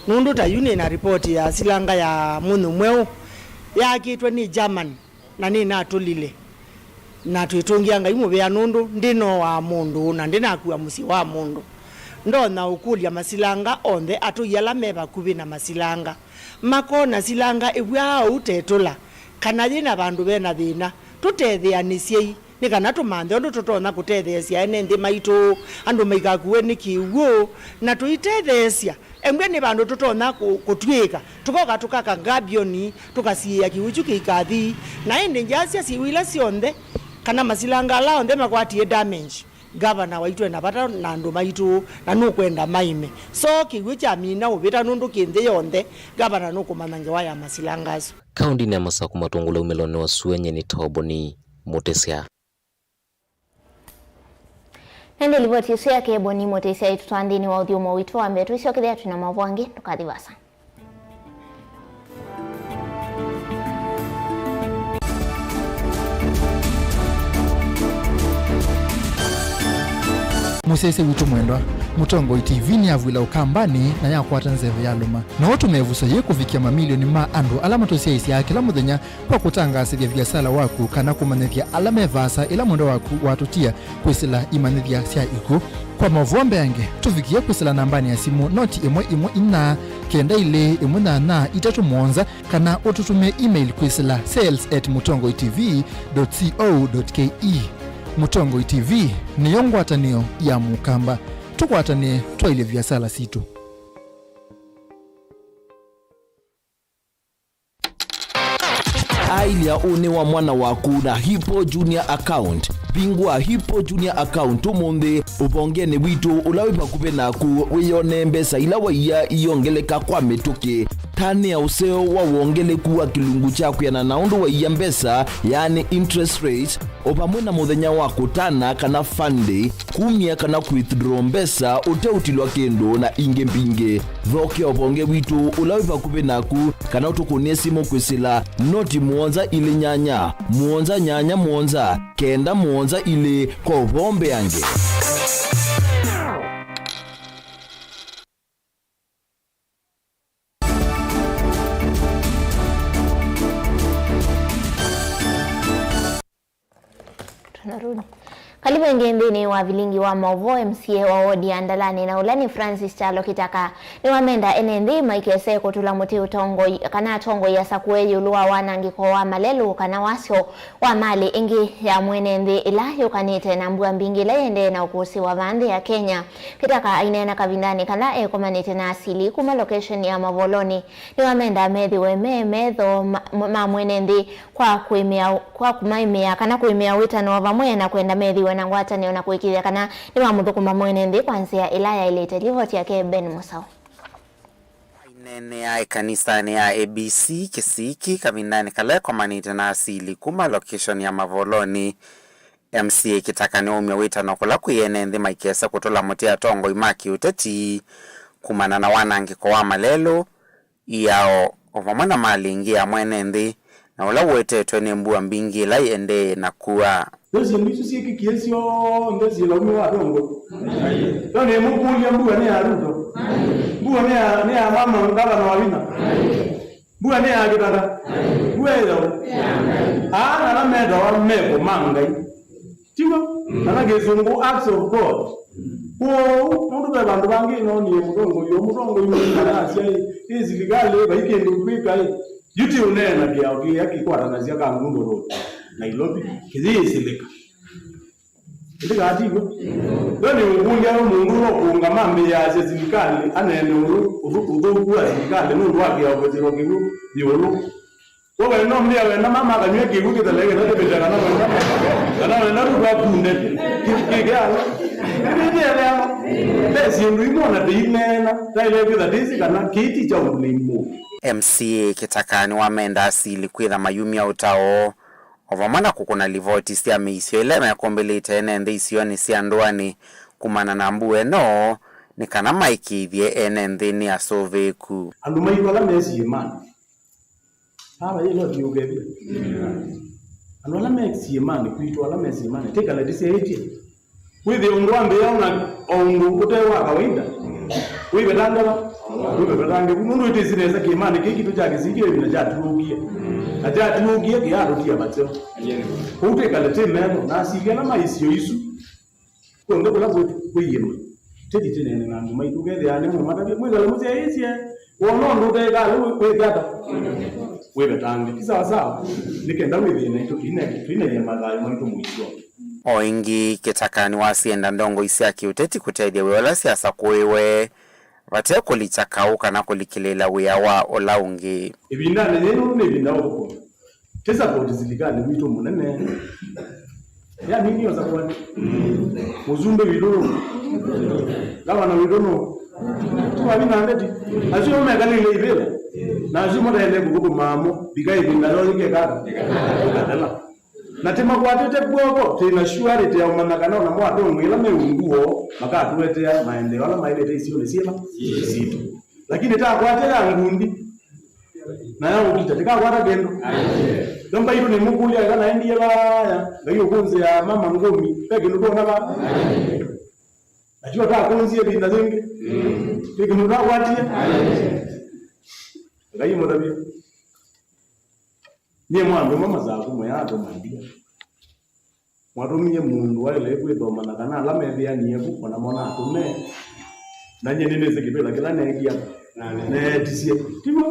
nũndũ ta yu nĩ na ripoti ya silanga ya mũnyũ mweũ yaakĩtwe nĩ German. Na nĩnatũlile, na twĩtũngĩa Ngai mũvea, nũndũ ndĩnowaa mũndũ, na ndĩnakua mũsyĩ wa mũndũ. Ndonya ũkũlya masilanga onthe, atũi ala me vakuvĩ na masilanga, makona silanga ĩvw'aa ũu ta ĩtũla, kana yĩ na vandũ ve na thĩna, tũtetheanĩsyei, nĩ kana tũmanthe ũndũ tũtonya kũtetheesya ene nthĩ maitũ, andũ maikakuwe nĩ kĩw'ũ, na tũitetheesya. Embwe nĩ vandũ tũtonya kũ-, kũtw'ĩĩka, tũkoka tũkaka ngabioni, tũkasiĩĩa kĩw'ũ kyu kĩikathi. Na ĩndĩ ngyasya syĩw'ũ ila syonthe, kana masilanga ala onthe makwatie damage, gavana waitũ ena vata na andũ maitũ, na nũkwenda maime. So kĩw'ũ kyamina ũvĩta nũndũ kĩ nthĩ yonthe, gavana nũkũmanya ngewa ya masilanga asu. Kaũndĩnĩ ya Masakũ, matũngũlũ umĩlonĩ wa sua nyeni Toboni Mũtĩsya. Na ĩndĩ livoti ĩsu yake Boni Mũtĩsya ĩtũtwaa nthĩnĩ wa ũthyũmũo witũ wa mbee. Tũisyokethĩa twĩ na maũvoo angĩ, ndũkathi vaasa. Mũsyaĩĩsya witũ mwendwa, Mũtongoi T V nĩyavw'ĩla Ũkambanĩ na yakwata nzeve ya lũma. No ũtũme ĩvuso yĩĩ kũvikĩa mamilioni ma andũ ala matũsyaĩĩsyaa kĩla mũthenya kwa kũtangaasĩthya viasala waku kana kũmanyĩthya ala me vaasa ĩla mwendwa waku watũtia kwĩsĩla imanyĩthya sya ikw'ũ. Kwa maũvoo mbeange, tũvikĩe kwĩsĩla nambanĩ ya simũ noti ĩmwe ĩmwe inya kenda ilĩ ĩmwe nyanya itatũ mũonza, kana ũtũtũmĩe email kwĩsĩla sales at mutongoi T V dot co dot K E. Mũtongoi T V nĩyo ngwatanĩo ya Mũkamba. Tũkwatanĩe twaĩlye viasala sitũ. Aĩlya ũnĩ wa mwana waku na Hippo Junior Account. Vingũa Hippo Junior Account ũmũnthĩ ũvongenĩ witũ ũla wĩ vakuvĩ naku, wĩyonee mbesa ila waiya iyongeleka kwa mĩtũkĩ. Tanĩa ũseo wa wongeleku wa kĩlungu kya kwĩana na ũndũ waiya mbesa, yaani interest rate, o vamwe na mũthenya wa kũtana kana fun day, kumya kana kwithdraw mbesa ũteũtilwa kĩndũ, na ingĩ mbingĩ. Thokea ũvonge witũ ũla wĩ vakuvĩ naku, kana ũtũkũnĩe simũ kwĩsĩla noti mũonza ilĩ nyanya, mũonza nyanya mũonza, kenda mũonza ilĩ kwa ũvoo mbeange. Tunarudi. Kalivu ĩngĩ nthĩnĩ wa vilingi wa maũvoo. M C A wa wodi ya Ndalani, na ũla nĩ Francis Kyalo Kĩtaka, nĩwamenda ene nthĩ maikese kũtũla mũtĩ ũtongoi, kana atongoi asakũe ĩũlũ wa wanangĩko wa malelũ kana wasyo wa malĩ ĩngĩ ya mwene nthĩ ĩla yũkanĩte na mbua mbingĩ ĩla yĩendee na ũkũsĩ wa vaa nthĩ ya Kenya. Kĩtaka aineena kavindanĩ kala ekomanĩte na asili kuma location ya Mavolonĩ, nĩwamenda methĩwe me metho ma, ma mwene nthĩ kwa kũĩmĩa, kwa kũmaĩmĩa kana kũĩmĩa wĩtano wa vamwe na kwenda methĩwe na ngwatanĩo na kũĩkĩĩthya kana nĩmamũthũkũma mwene nthĩ kwa nzĩa ĩla yaĩlĩte. Livoti yake Ben Mũsaũ. Aineenea ĩkanisanĩ ya A B C Kĩsiki kavindanĩ kala ekomanĩte na asili kuma location ya Mavolonĩ, M C A Kĩtaka nĩwaumya wĩtano kũla kwĩ ene nthĩ maikese kũtũla mũtĩ atongoi ma kĩũteti kumana na wanangĩko wa malelũ, iao, o vamwe na malĩ ĩngĩ ya mwene nthĩ, na ũla ũetetwe nĩ mbua mbingĩ ĩla ĩendee na kua. Nĩ syĩndũ isu syĩkĩkie syonthe syĩlaumiwe atongoi? Yo nĩmũkũlya, mbua nĩ ya Ruto? Mbua nĩ ya, nĩ ya mama ngavana wa Wina? Mbua nĩ ya Kĩtaka? Mbua ĩyo? Aa na ala metawa meko ma Ngai. Tiw'o? Kana kĩsũngũ acts of God. Kwoou, nũndũ ve vandũ vangĩ noonie mũtongoi, o mũtongoi ũmwe asya, ĩ, ĩ silikalĩ, vai kĩndũ kwĩka, ĩ. Yu ti ũneena kĩao kĩĩa kĩkwatanasya Kangundo Road, Nairobi, kĩyĩĩsĩlĩka. Ndĩkatiw'e. We nĩ ũkũlya we mũndũ ũla ũkũũngama mbee ya asya silikalĩ, aneene ũndũ ũthũ-, ũthũku wa silikalĩ nũndũ wa kĩao kwĩsĩlwa kĩw'ũ ĩũlũ. We wenda ũmbĩa wenda mama akanyw'a kĩw'ũ kĩthele kĩthele kĩvĩte kana wenda, kana wenda Ruto akunde kĩ-, kĩ-, kĩkĩalo. Nĩvĩthĩeleana. Ve syĩndũ imwe ona tĩineena, taĩle kwĩtha tĩsĩ kana kĩĩ ti kya ũblame mũndũ. M C A Kĩtaka nĩwamenda asili kwĩtha mayumya ũtao, o vamwe na kũkũna livoti sya mĩisyo ĩla mekũmbĩlĩte ene nthĩ isionĩ sya ndũanĩ kumana na mbua ĩno, nĩ kana maĩkĩĩthye ene nthĩ nĩ asũvĩĩku. Andũ maitũ ala me syĩmanĩ, vava yĩla ũthiũkethya. Andũ ala me syĩmanĩ kwitũ, ala me syĩmanĩ, tĩkale tĩsyaĩtye. Wĩthĩe ũndũ wambĩĩa ona o ũndũ ũte wa kawaida, wĩvetange va? Wĩvetange vu, nũndũ ĩtĩsĩ nesa kĩĩmanĩ kĩĩ kitũ kya kĩsingĩ ĩvinda kyatiũkie. Na kyatiũkie kĩatũtia vateo. Kũu twĩkale twĩ metho, na asilia ala ma isio isu, kwonthe kũla kwĩ, kwĩ iĩma, tĩthi tĩneene na andũ maitũ, ũkethĩa nĩ mũmatavye, mwĩkale mũsyaĩĩsye, wona ũndũ ũteĩkaa lĩu wĩ-, wĩke ata? Wĩvetange. Ti sawa sawa, nĩ kenda wĩthĩe naitũ tũine-, tũinaia mathayũ maitũ mũisyonĩ. O ĩngĩ, Kĩtakani wa syenda ndongoi sya kĩũteti kũtethya wĩa ũla syasakũĩwe, vate kũlikya kaũ kana kũlikĩlĩĩla wĩa wa ũla ũngĩ. Ĩvindanĩ yĩĩ nũndũ nĩ ĩvinda ya ũthũkũmi, tĩ support silikalĩ witũ mũnene. Yaani nĩ ũsakũani. Mũsumbĩ witũ nũ? Gavana witũ nũ? Tũvathi na ndeti. Asu mekalĩle ivĩla. Na asu mataendee kũthũkũma amo. Vika ĩvinda yoo yĩkekata. Ĩkatela. Na tĩmakwatĩte kw'oko, twĩ na surety ya ũmanya kana o namo atongoi ala me ungu woo makatũetea maendeeo ala maĩlĩte isionĩ syĩva sitũ. Lakini takwatya ya ngundi na ya ũkita, tĩkakwata kĩndũ. Yo mbaitũ nĩmũkũlya ĩla naendie vaya, Ngai ũkũnzĩa mama ngũmi, ve kĩndũ twona va? Nakyo takũnzie ĩvinda yĩngĩ, ve kĩndũ takwatie. Ngai mũtavye. Nyie mwandũma masaku mũyatũma ndia. Mwatũmie mũndũ waĩle kwĩthomana kana ala methĩanie vu, o namo natũme. Na nyie nĩnĩsĩ kĩvĩla kĩla neekie ata? Neetisye. Tiw'o?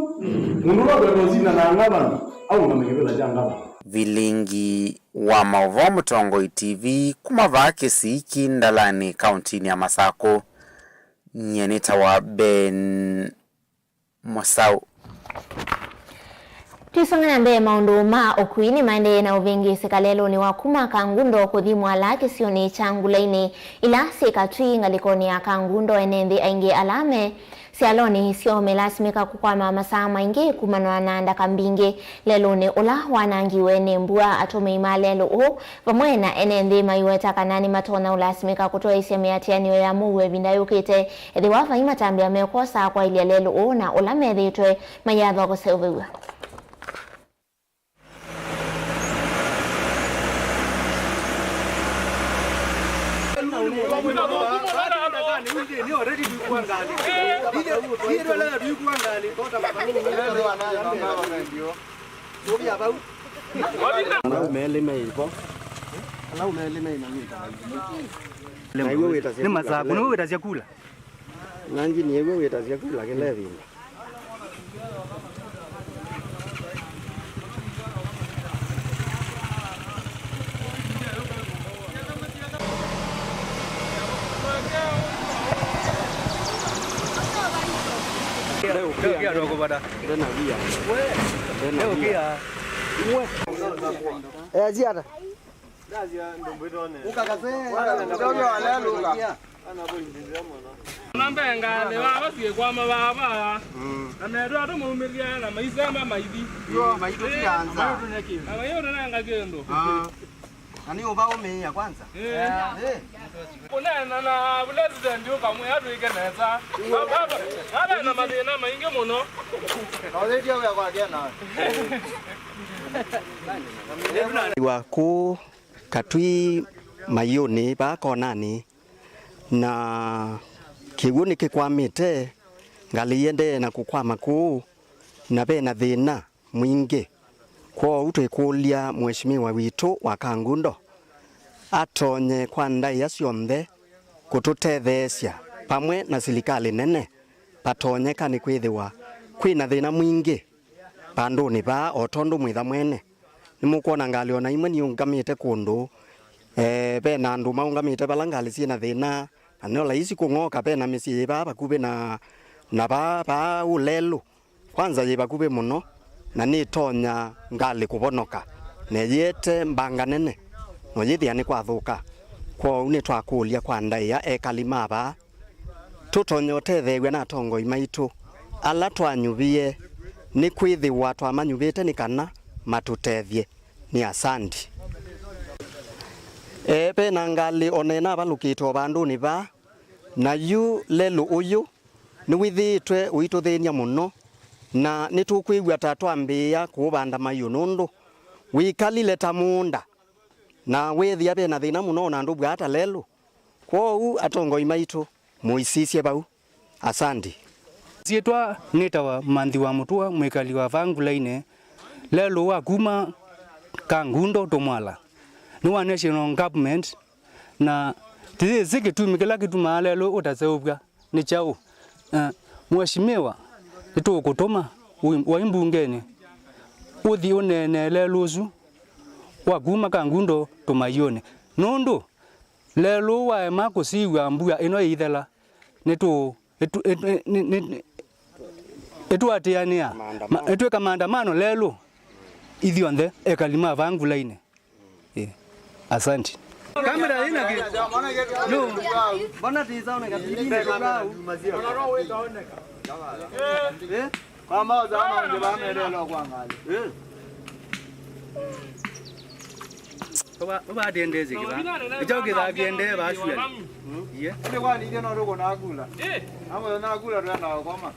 Mũndũ ũla ũkwenda ũsina na ngavana, aũngame kĩvĩla kya ngavana. Vilingi wa maũvoo Mũtongoi T V kuma vaa Kĩsiki Ndalani, kauntinĩ ya Masakũ. Nyie nĩtawa Ben Mũsaũ. Tũisonga na mbee, maũndũ ma ũkui nĩmaendee na ũvĩngĩĩsĩka lelũnĩ wa kuma Kangundo kũthi Mwala kĩsionĩ kya Ngulainĩ, ila syĩ Katui ngalĩkonĩ ya Kangundo. Ene nthĩ aingĩ ala me syalonĩ syoo melasimĩka kũkwama masaa maingĩ kumana na ndaka mbingĩ lelũnĩ ũla wanangiwe nĩ mbua. Atũmĩi ma lelũ ũũ vamwe na ene nthĩ maiweta kana nĩmatonya ũlasimĩka kũtwaĩĩsya mĩatĩanĩo ya mũuo ĩvinda yũkĩte, ethĩwa vai matambya mekwosa kwaĩlya lelũ ũũ na ũla methĩĩtwe mayaathwa kũseũvĩw'a. Anaume elĩ me ivo. Anaume elĩ me ivo. Nĩ Masakũ, nĩwe wĩtasya kula. Na nji nĩw'o wĩtasya kula kĩla ĩvinda. Ndeũkĩa, ndeũkĩa. Ndena via. Ndena via. Easya ata? Nambe ngalĩ vava syĩkwama vava, na metwa tũmaumĩlya na maisemba maithi. Yo, maitũtianza. Na mayũtũnenga kĩndũ. Ah. Na nĩ ũvaũmĩĩa kwanza. Eh. Eh. Kũneena na president ũkamwĩa twĩke nesa. Vava, vava na mathĩna maingĩ mũno. Na ũthĩtie wĩa kwake nawe. Wa kũũ Katui maiũnĩ vaa konanĩ, na kĩw'ũ nĩkĩkwamĩte, ngalĩ iendee na kũkwama kũũ, na ve na thĩna mwingĩ. Kwoou twĩkũlya Mheshimiwa witũ wa Kangundo atonye kwa ndaĩa syonthe kũtũtetheesya vamwe na silikalĩ nene, vatonyeka nĩkwĩthĩwa kwĩ na thĩna mwingĩ vandũnĩ vaa, o tondũ mwĩtha mwene. Nĩmũkwona ngalĩ o na imwe niũngamĩte kũndũ, eh, ve na andũ maũngamĩte vala ngalĩ syĩ na thĩna, na no laisi kũng'oka. Ve na mĩsyĩ yĩ vaa vakuvĩ na, na vaa, vaa ũlelũ. Kwanza yĩ vakuvĩ mũno, na nĩtonya ngalĩ kũvonoka, na ĩyĩete mbanga nene, no yĩthĩa nĩkwathũka. Kwoou nĩtwakũlya kwa ndaĩa ekali ma vaa, tũtonye ũtetheew'a na atongoi maitũ ala twanyuvie, nĩkwĩthĩwa twamanyuvĩte nĩ kana matũtethye. nĩ Asante. E, ve na ngalĩ o na ĩnavalũkĩte o vandũnĩ vaa, na yu lelũ ũyũ nĩwĩthĩĩtwe ũitũthĩny'a mũno, na nĩtũkwĩw'a ta twambĩĩa kũũvanda maiũ nũndũ wĩkalile ta mũũnda, na weethĩa ve na thĩna mũno o na ndũvw'aa ta lelũ. Kwoou atongoi maitũ, mũisisye vau. Asante. Syĩtwa nĩtawa Manthi wa Mũtũa, mwĩkali wa vaa Ngulainĩ. Lelũ wa kuma Kangundo Tũmwala nĩ wa National Government, na tũyĩsĩ kĩtumi kĩla kĩtumaa lelũ ũtaseũvw'a nĩ kyaũ. Eh, Mheshimiwa, nĩtũũkũtũma wĩ, wai mbungenĩ ũthi ũneenee lelũ ũsu wa kuma Kangundo Tũmaiũnĩ, nũndũ lelũ waema kũsiw'a mbua ĩno ĩithela, nĩtũ-, ĩtũ-, ĩtũ-, nĩ-, nĩ-, ĩtũatĩanĩa, ma-, ĩtwĩka maandamano lelũ ithyonthe ekali ma vaa Ngulainĩ. Eh, asante. Kamera ĩna kĩ? No. Mbona tisaoneka? Tisaoneka. Eh? Kwa maoza ama nje ba mele lo kwa ngali. Eh? Uba, uba atendeze kiba. Icho kiba kiende ba shule. Ye. Ile kwa ni jeno roko na kula. Ama na kula ndo na koma.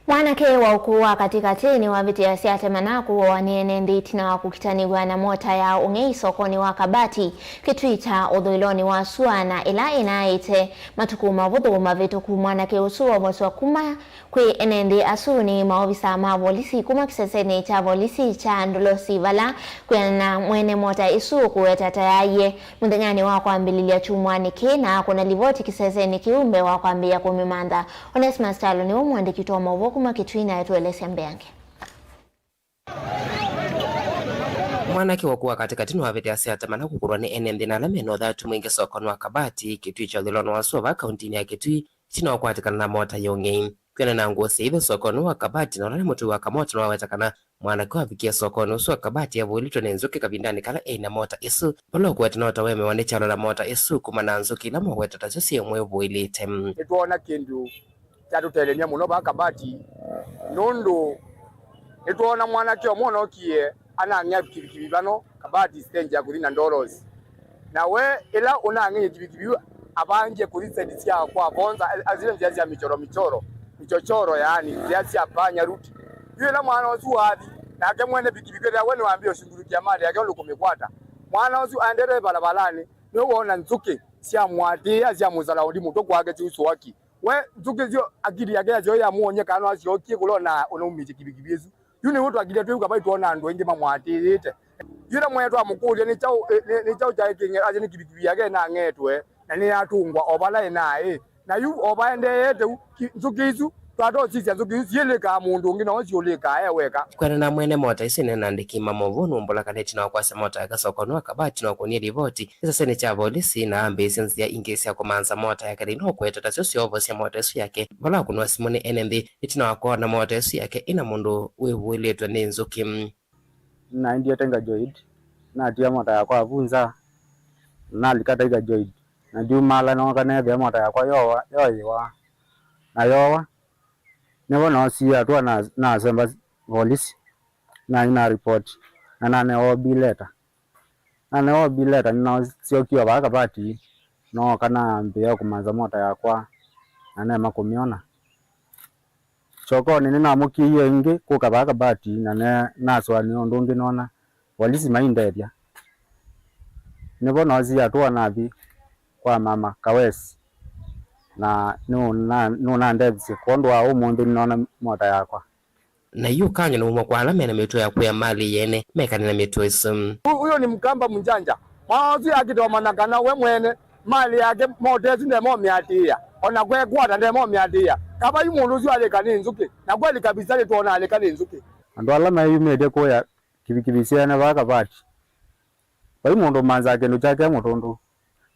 Mwanake wa ũkũũ wa katĩkatĩ nĩwavĩtĩasya atema na kũũawa nĩ ene nthĩ ĩtina wa kũkitanĩw'a na mota ya ũng'ei sokonĩ wa Kabati, Kitui kya ũthũĩlonĩ wa sua, na ĩla ĩnaaĩte matukũ mavũthũ mavĩtũku. Mwanake ũsu wovoswa kuma kwĩ ene nthĩ asu nĩ maovisa ma volisi kuma kĩsesenĩ kya volisi kya Ndolosi, vala kwĩanana na mwene mota ĩsu kũweta ta yaaie mũthenyanĩ wa kwambĩlĩlya kyumwanĩ kĩĩ, na akũna livoti kĩsesenĩ kĩu mbee wa kwambĩĩa kũmĩmantha. Onesmus Kyalo nĩwe mũandĩki witũ wa maũvoo kuma Kitui, na etũelesya mbeange. Mwanake wa ũkũũ wa katĩkatĩ nĩwavĩtĩasya atema na kũkũlwa nĩ ene nthĩ na ala mena ũthatu mwingĩ sokonĩ wa Kabati, Kitui kya ũthũĩlonĩ wa sua vaa kauntinĩ ya Kitui, ĩtina wa kũkwatĩkana na mota ya ũng'ei. Kwĩanana na ngũsĩ itho sokonĩ wa Kabati, na ũla nĩ mũtũi wa kamota, nĩwaweta kana mwanake wavikie sokonĩ ũsu wa Kabati avũĩlĩtwe nĩ nzũkĩ kavindanĩ kala eĩ na mota ĩsu. Vala ũkũweta no ta wemewa nĩ kyalo na mota ĩsu kumana na nzũkĩ ila moweta tasyo syĩ ĩmwe ĩvũĩlĩte. Nĩtwoona kĩndũ kyatũtelemya mũno vaa Kabati, nũndũ nĩtwoona mwanake ũmwe ũnokie anang'ea kivikivi vano Kabati stage ya kũthi na Ndoros. Na we ĩla ũnang'eie kivikivi yu, avangie kũthi side sya kwa Vonza, azile nzĩa sya michoro michoro, michochoro, yaani nzĩa sya panya route. Yu ĩla mwana ũsu wathi, nake mwene pikipiki ethĩwa we nĩwambĩĩe ũshughulikia mali yake ũndũ kũmĩkwata. Mwana ũsu aendete valavalani, nĩwe woona nzũkĩ syamũatĩĩa, syamũsalaundi mũtwe kwake syĩusũaki. We nzũkĩ syo akili yake yasyo yamwony'a kana no asyokie kũla ũna-, ũnaumĩtye kivikivi ĩsu. Yu nĩw'o twakilye twĩw'a vai twona andũ aingĩ mamũatĩĩte. Yu na mwene twamũkũlya nĩ kyaũ, ĩ, nĩ, nĩ kyaũ kyaĩ kĩng'e, asya nĩ kivikivi yake ĩnang'etwe na nĩyatũngwa o vala ĩnaĩ. Na yu o vaendeeete ũu, ki-, nzũkĩ isu, twatosisya nzũkĩ isu syĩlĩkaa mũndũ ũngĩ, no syũlĩkaa e weka. Kwĩanana na mwene mota ĩsu, ĩneena na andĩki ma maũvoo nũmbũla kana ĩtina wa kwasya mota yake sokonĩ wa Kabati nĩwakũnie livoti kĩsesenĩ kya volisi na ambĩĩsya nzĩa ingĩ sya kũmantha mota yake thĩinĩ wa kũweta tasyo syoovosya mota ĩsu yake, vala wakũnwa simũ nĩ ene nthĩ ĩtina wa kwona mota ĩsu yake ĩna mũndũ wĩvũĩlĩtwe nĩ nzũkĩ. Naendie Tengajoid, natia mota yakwa vu nza, nalika Tengajoid, na ndiumaala nooka neethĩa mota yakwa yowa, yoĩwa. Na yowa, nĩvo noosie atũa na, nasemba volisi, nathi na report, na nanewa O B letter. Nanewa O B letter, nĩnasyokie o vaa Kabati, nooka nambĩĩa kũmantha mota yakwa, na neema kũmyona. Kyokonĩ nĩnamũkĩie ĩngĩ kũka vaa Kabati, na ne-, nasũanĩa ũndũ ũngĩ noona volisi maindethya. Nĩvo noosie atũa nathi kwa mama Kawesi, na nũna-, nũnandethisye kwondũ wa ũmũnthĩ nĩnoona mota yakwa. Na yu kany'o nĩ ũmwe kwa ala mena mĩtuo ya kũya mali yene mekane na mĩtuo ĩsu. Hu-, huyo ni Mkamba mjanja. Mwana ũsu akĩte ũmanya kana we mwene mali yake, mota ĩsu ndemomĩatĩĩa, o na kwekwata ndemomĩatĩĩa. Kavai mũndũ ũsu alĩka nĩ nzũkĩ, na kweli kabisa nĩtwona alĩka nĩ nzũkĩ. Andũ ala meyumĩtye kũya kivikivi syene vaa Kabati. Vai mũndũ ũmanthaa kĩndũ kyake e mũtũndũ,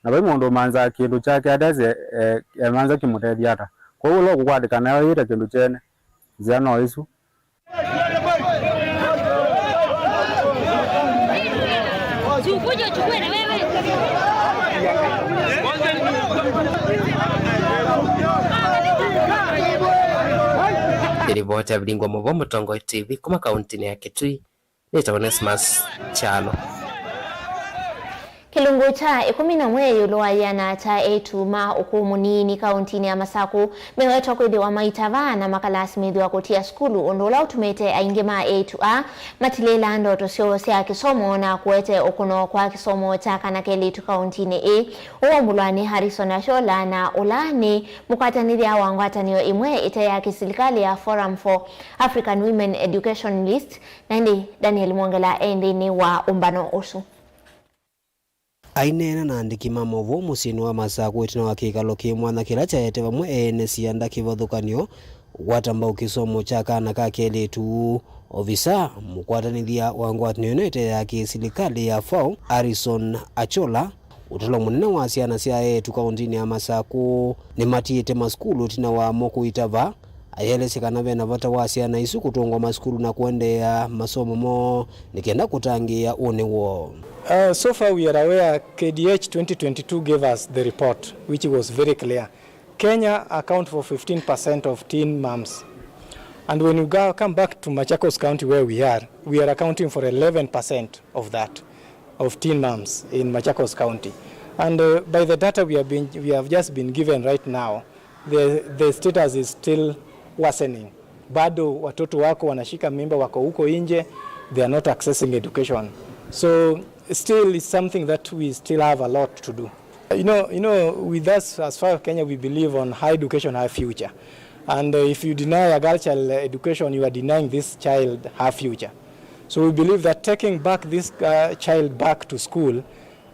na vai mũndũ ũmanthaa kĩndũ kyake atesĩ e, emantha kĩmũtethya ata. Kwoou ũla ũkũkwatĩkana eũĩte kĩndũ kyene, nzĩa no ĩsu. Nĩ livoti ya Vilingwa Mũvoo Mũtongoi T V kuma kauntinĩ ya Kitui. Nĩtawa Onesmus Kyalo. Kĩlungu kya ĩkũmi na ũmwe ĩũlũ wa ĩana kya eĩtu ma ũkũũ mũnini kaũntinĩ ya Masaku mewetwa kwĩthĩwa maitava na makalasimĩthw'a kũtia sukulu, ũndũ ũla ũtumĩte aingĩ ma eĩtu aa matilĩĩla ndoto syoo sya kĩsomo na kũete ũkũno kwa kĩsomo kya kana kelĩtu kaũntinĩ ĩĩ. Ũũ waumbũlwa nĩ Harrison Achola, na ũla nĩ mũkwatanĩthya wa ngwatanĩo ĩmwe ĩte ya kĩsilikalĩ ya Forum for African Women Educationalists, na ĩndĩ Daniel Mwongela e nthĩnĩ wa ũmbano ũsu. Aineena na andĩki ma maũvoo mũsyĩnĩ wa Masaku ĩtina wa kĩkalo kĩ mwanya kĩla kyaete vamwe ene sianda kĩvathũkany'o kũkwata mbau kĩsomo kya kana ka kelĩtu, ovisa mũkwatanĩthya wa ngwatanĩo ĩno ĩte ya kĩsilikalĩ ya FAW, Harrison Achola, ũtalo mũnene wa syana sya eĩtu kaũntinĩ ya Masaku, nĩmatiĩte masukulu ĩtina wamo kũitava. Ayelesya kana ve na vata wa syana isu kũtũngwa masukulu na kũendeea masomo moo nĩ kenda kũtangĩĩa ũnĩ woo. Uh, so far we are aware, K D H twenty twenty-two gave us the report, which was very clear. Kenya account for fifteen percent of teen moms. And when you go, come back to Machakos County where we are, we are accounting for eleven percent of that, of teen moms in Machakos County. And uh, by the data we have been, we have just been given right now, the, the status is still worsening. Bado watoto wako wanashika mimba, wako huko nje, they are not accessing education. So still, it's something that we still have a lot to do. You know, you know, with us as FAW Kenya, we believe on high education, high future. And uh, if you deny a girl child education, you are denying this child her future. So we believe that taking back this uh, child back to school,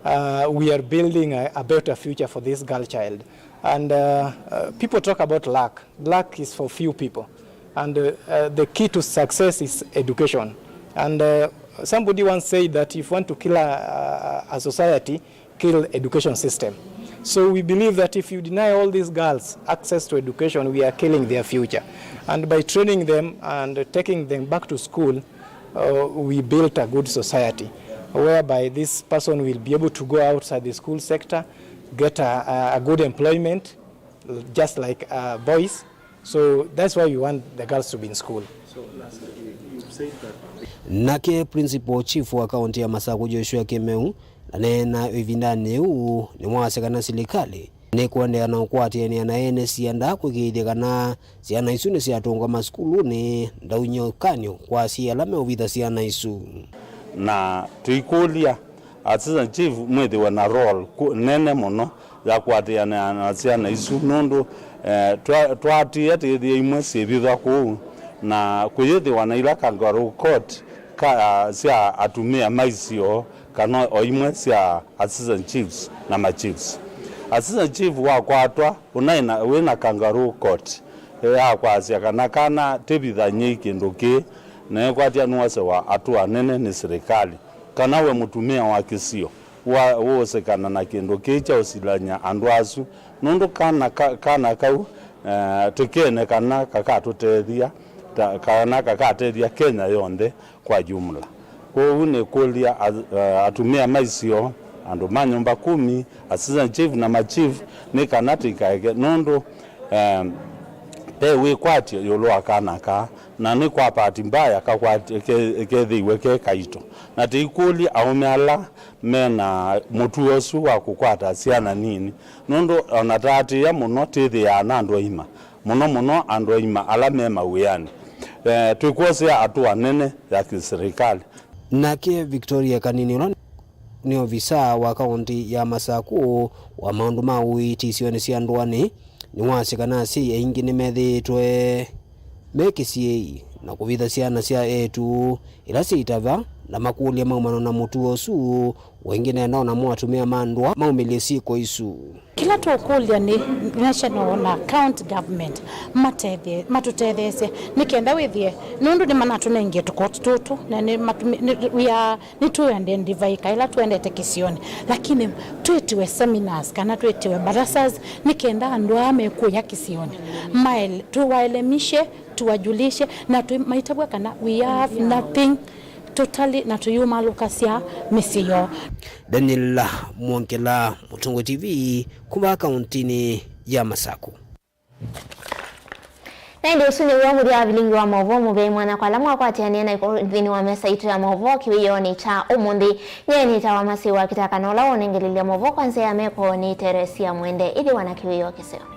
uh, we are building a, a better future for this girl child. And uh, uh, people talk about luck. Luck is for few people. And uh, uh, the key to success is education. And uh, somebody once said that if you want to kill a, a, a society, kill education system. So we believe that if you deny all these girls access to education, we are killing their future. And by training them and taking them back to school, uh, we built a good society whereby this person will be able to go outside the school sector, get a, a good employment, just like uh, boys. So that's why we want the girls to be in school. Nake Principal Chief wa kaũntĩ ya Masaku, Joshua Kĩmeu, aneena ĩvindanĩ yĩu nĩwasya kana silikalĩ nĩkũendeea na ũkwatĩanĩa na ene sianda kũĩkĩĩthya kana syana isu nĩsyatũngwa masukulunĩ, ndauny'e ũkany'o kwa asyai ala meũvitha syana isu. Na tũikũlya Assistant Chief mwĩthĩwe na role nene mũno ya kũatĩanĩa na syana isu, nũndũ eh, twa- twaatĩĩa tĩthĩe imwe syĩvithwa kũu na kũyĩthĩwa na ila kangaroo court ka, sya atumĩa ma isio kana o imwe sya assistant chiefs na ma chiefs. Assistant chief wakwatwa ũnaĩ na, wĩ na kangaroo court ya kwasya kana kana tĩvithany'ei kĩndũ kĩĩ, na ekwatya nĩwosewa atũa nene nĩ silikalĩ. Kana we mũtumĩa wa kĩsio wa- wũũsĩkana na kĩndũ kĩĩ kya ũsilany'a andũ asu, nũndũ kana, ka- kana kau eh, tĩkene kana kakatũtethya ta- kana kakatethya Kenya yonthe kwa jumla. Kwoou nĩkũlya a- eh, atumĩa ma isio, andũ ma nyũmba kumi, assistant chief na ma chief, nĩ kana tĩkaeke nũndũ eh, ve wĩkwatyo ĩũlũ wa kana kaa, na nĩ kwa bahati mbaya kakwat- ke- kethĩiwe ke kaito. Na tĩikũlya aũme ala me na mũtuo ũsu wa kũkwata syana nini, nũndũ o na taatĩĩa mũno twĩthĩaa na andũ aima, mũno mũno andũ aima ala me mawĩanĩ. Eh, twĩkwosea atũa nene ya kĩsilikalĩ. Nake Victoria Kanini, ũla nĩ ovisaa wa kaũntĩ ya Masaku wa maũndũ ma ũiiti isionĩ sya ndũanĩ, nĩwasya kana asyai aingĩ nĩmethĩĩtwe me kĩsiĩi na kũvitha syana sya eĩtu ila syaitava na makũlya maumano na mũtuo ũsu. Waingĩ nenda o namo atumĩa ma ndũa maumĩlye syĩko isu. Kĩla tũũkũlya nĩ national na county government matethye- matũtetheesye nĩ kenda wĩthĩe, nũndũ nĩmanatũnengie tũkoti tũtũ na nĩ matumi- nĩ- we are- nĩtũidentifyĩka ĩla tũendete kĩsionĩ, lakini twĩtiwe seminars kana twĩtiwe barazas nĩ kenda andũ aa mekũya kĩsionĩ maele- tũwaelemishe, tuwajulishe na tũ- maitavw'a kana we have nothing totally na tũyũmalũkasya mĩsyĩ yoo. Daniel Mwongela, Mũtũngũ T V, kuma kaũntinĩ ya Masaku. Na ĩndĩ ũsu nĩw'o mũthya wa vilingi wa maũvoo mũvei mwanya kwa ala mwakwatĩanĩe naitũ nthĩnĩ wa mesa itũ ya maũvoo kĩwĩoonĩ kya ũmũnthĩ. Nyie nĩtawa Masiwa Kitaka, na ũla wonengelelya maũvoo kwa nzĩa ya meko nĩ Teresia Mwende. Ĩthĩwa na kĩwĩoo kĩseo.